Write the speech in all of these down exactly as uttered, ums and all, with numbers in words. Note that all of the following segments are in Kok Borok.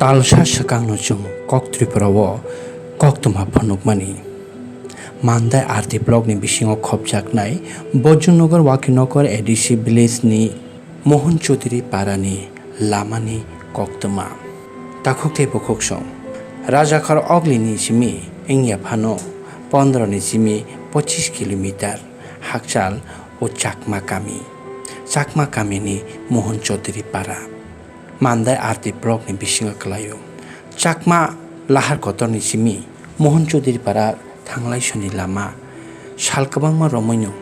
Alsa swkangno chwng Kok Tripura o koktwma phunukmani. Mandai R D block ni bisingo khopjaknai Bojongnagar Wakinagar A D C village ni Mohan Chaudhary parani lamani koktwma. Takhuk tei bukhuksong Rajakhar Ogli ni simi wngya phano pondro ni simi pochis kilometer hakchal o Chakma kami. Chakma kamini Mohan Chaudhary para. Mandai R D block ni bisingo kwlaio. Chakma lahar kotor ni simi Mohan Chaudhary para thanglai soni lama sal kwbangma romwino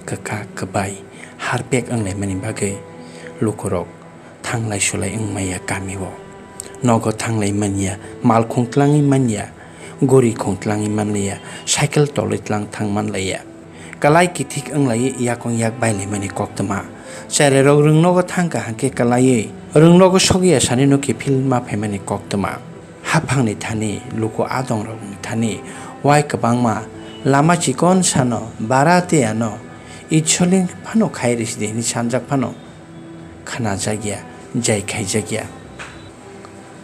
kwkha kwbai harpek wnglaimani bagwi lukurok thanglai sulai wngmaya kamio. Nogo thanglai manya, mal khungtlangwi manya, gori khungtlangwi manlaiya, cycle tolwi tlang thang manlaiya. Kalai kithik wnglaiwi yakung yak bailaimani koktwma. Cherairok rwngnogo thangkha hwnkhe kalaiwi rwngnogo sogwi asani no kiphil ma phaimani koktwma. Haphangni thani, luku adongrokni thani wai kwbangma lama chikon sano bara tei ano itsoling phano khai rwsidi hwnwi sanjak phano khnajakya, jai khaijakya.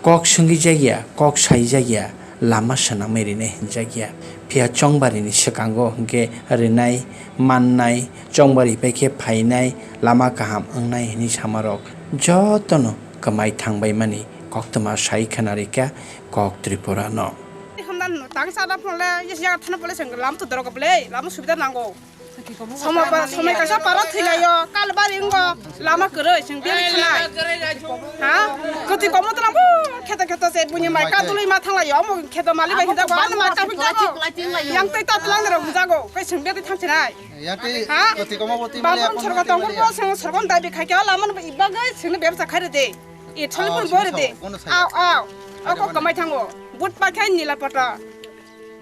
Kok swngwijakya, kok saijakya, lama swnamwi rinai hinjakya. Phiya chongbarini swkango hwnkhe rinai, mannai, chongba ripai khe phainai, lama kaham wngnai hwnwi samarok jotono kwmai thangbaimani koktwma sai khwnarikha Kok Tripura no. Hamdan tang sada phone le, yes, ya thana pole seng lam to dorok ble, lam subida nango. Somoi pa, somoi kaisa para thwilaio, kalbari wngbo, lama kwrwi, chwng biyani khwnai. Ha? Kwtwi komo twnang bo, kheto kheto se buini mai kadulwi ma thanglaio, omo kheto mali bai hinjak ba, ma kaphi jago. Yang twi ta tlang de rok hinjago, kai chwng biyadi thang chinai. Yang twi Ha? kwtwi komo bo twi mali Babon akon sorgo twi tongbo mali. Bo, chwng sorgo dai bi khai khe, lama no ibagwi chwngno bebsa khai rwdi. E thali pun bori de. Aw, aw. Ako kamai thango. But pa khai nila pata.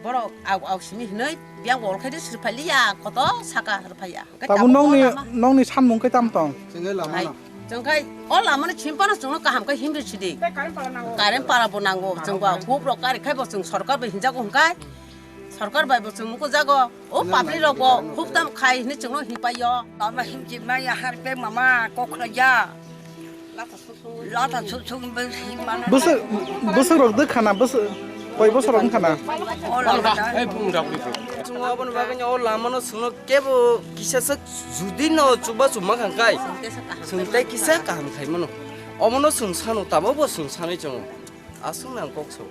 Borok aw aw simi hinoi biang bol khai de sirphai liya, koto saka rwphaiya. Hwnkhe Tabuk tabuk nokni, o lama nokni sanmung khe tam tong? Chwngwi lama Ai, no. Chwngkhai o lama no chim pano chwngno kaham khe himri sidi. Tei current para nango. Current para bo nango, chwngba hub rok kari khai bo chwng sorkar bai hinjago hwnkhe. Sorkar bai bo chwng mukujago, o public rok bo hub tam khai hinwi chwngno hinpaio. Lama himchi maya harpe mama kokhlaiya. Lata suk suk bwswk himana. Bwswk, bwswk rok dwkhana, bwswk koi bosor rok wngkhana. O lama da. Chwng aboni bagwi o lama no chwngno kebo kisa swk judi no chuba chuba kha khai. Chwng tei kisa kaham khai mano. Omono chwng sano tabok bo chwng sanwi chwngo. Aswk nang kok sok.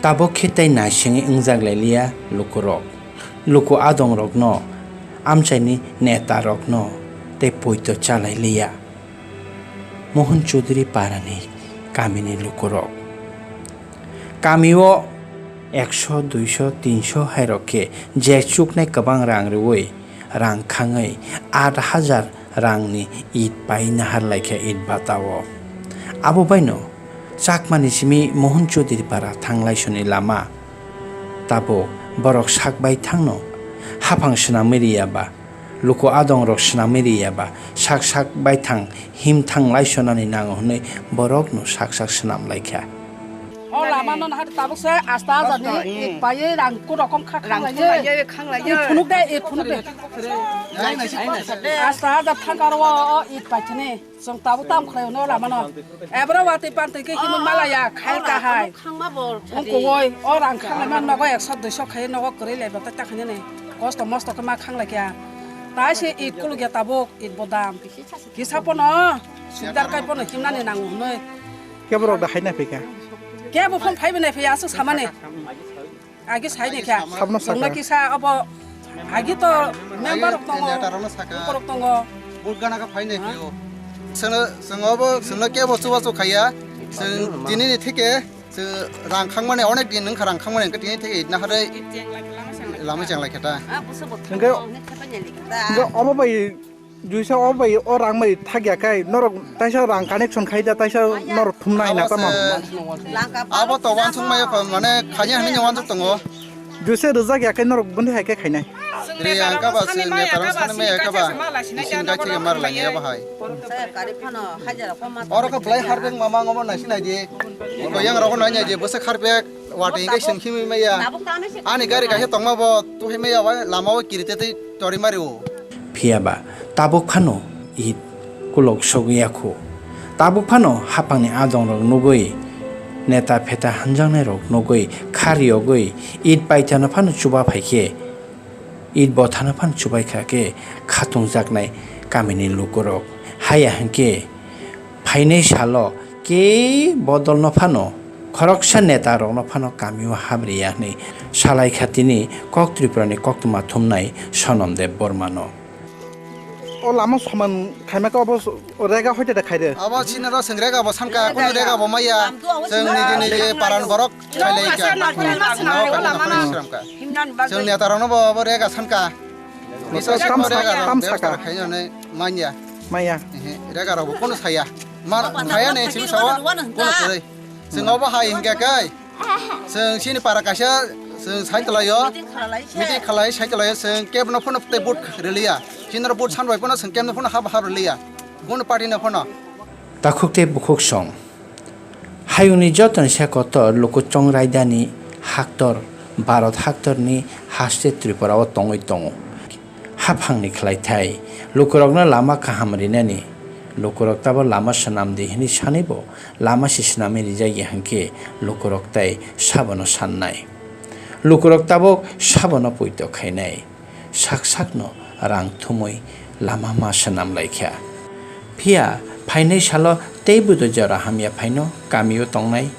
Tabok khe tei naisingwi wngjak lai liya lukurok. Luku adongrokno, amchaini netarokno tei poito cha lai liya. Mohan Chaudhary parani kamini lukurok. Kamio ekso, duiso, tinso hairok khe je chuknai kwbang rang rwui, rang khangwi aat hajar rangni it pai nahar laikha it bata o. Abo baino Chakmani simi Mohan Chaudhary para thanglai soni lama. Tabuk borok sak bai thangno haphang swnamwi riya ba, luku adongrok swnamwi riya ba, sak sak bai thang him thang lai sonani nango hwnwi borokno sak sak swnam laikha. O lama no nahar tabuk se asta hajar ni it paiwi rang ku rokom kha khanglaiwi. It phunuk de, it phunuk de. Asta hajar thang karo o, o it paithini. Chwng tabuk tam khlai no lama no. Ebro watwi pantwi khe himwi malaya khai kahai. Ungkoi o rang khanglai man nogo ekso duiso khai nogo kwrwi lai bo ta khainani. Kosto mosto khe ma khanglai kya. Tai se it kuluk ya tabuk it bodam. Kisa pono subdar kai pono himnani nango hwnwi. Kebo rok da haina phika? Kebo phone phaibi nai phai aswk samani. Agi sai ni kha. Sabno saka. Jongno kisa abo agi to member rok tongo. Neta rokno saka. Borok tongo. Vote gana kha phai nai phio. Sengno, sengno abo, sengno kebo chuba chu khaiya. Seng tini ni thike, se rang khangmani onek din nung kha rang khangmani hwnkhe tini thike itna hare lama cheng lai khe ta. Hwnkhe, hwnkhe obo bai Juisa o bai o rang bai thakya khai norok taisa rang connection khai da taisa norok thumnai na tamo. Abo to wansuk maya ko mane khanya hwnwi wansuk tongo. Juisa rwjak ya khai norok bwndwi hai khe khainai. Ri ang ka ba se neta rok sani maya ka ba. Isin kai thik mar lai ya ba hai. Oro ka blai harbeng mama ngomo nai sinai di. Ko yang rok nai nai di bwsa kharbek wati hingke sing khimi maya. Ani gari kaisa tongma bo tu hai maya wa lama o kirite tei tori mari o. Phiya ba tabuk phano it kulok sogwi ya kho. Tabuk phano haphangni adongrok nugwi, neta pheta hamjaknairok nugwi kha riyogwi it paithano phano chuba phaikhe, it bothano phano chubai kha khe khatungjaknai kamini lukurok. Haya hinkhe phainai salo kei bodolno phano, khoroksa netarokno phano kamio habriya hwnwi salai kha tini Kok Tripurani koktwma thumnai Sonam Debbarmano. O lama soman khaima khe obo rega hoite de khaide. Abo sinaro chwng rega bo sanka, kunu rega bo maya. Chwng niji niji paran borok khailai kha. Chwng netarokno bo abo rega sanka. Tam, tam saka. Khainani manya. Maya. Ehe, rega rok bo kunu saya. Mar khaya ne chim sawa. Kunu kwrwi. Chwng obo hai hinkhe kai. Chwng chini para kaisa chwng sai tolaio. Meeting khalai sai tolaio chwng kebno phano tei vote rwliya. Chini vote san bai phano chwng kebno phano hap hap rwliya. Kunu party no phano. Takhuk tei bukhuk song. Hayungni jotoni se kotor luku chong raidani haktor, Bharat haktorni haste Tripura o tongwi tongo. Haphangni khlaithai lukurokno lama kaham rinani, lukurok tabo lama swnamdi hwnwi sanibo lama se swnamwi rijak ya hwnkhe lukurok tai sabono sannai. Lukurok tabuk sabono poito khainai. Sak sakno rang thumwi lama ma swnam lai kha. Phiya phainai salo teibo do jora hamya phaino kamio tongnai,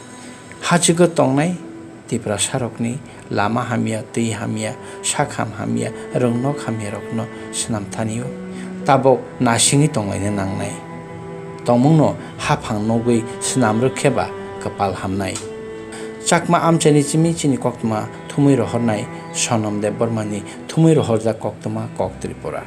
hachugo tongnai Tiprasarokni lama hamya, twi hamya, sak ham hamya, rwngnok hamyarokno swnam thanio tabuk nasingwi tonglaina nangnai. Tongmungno haphang nugwi swnam rwkhe ba kwpal hamnai. Chakma amchaini chimi chini koktwma thumwi rohornai Sonam Debbarmani thumwi rohorjak koktwma Kok Tripura.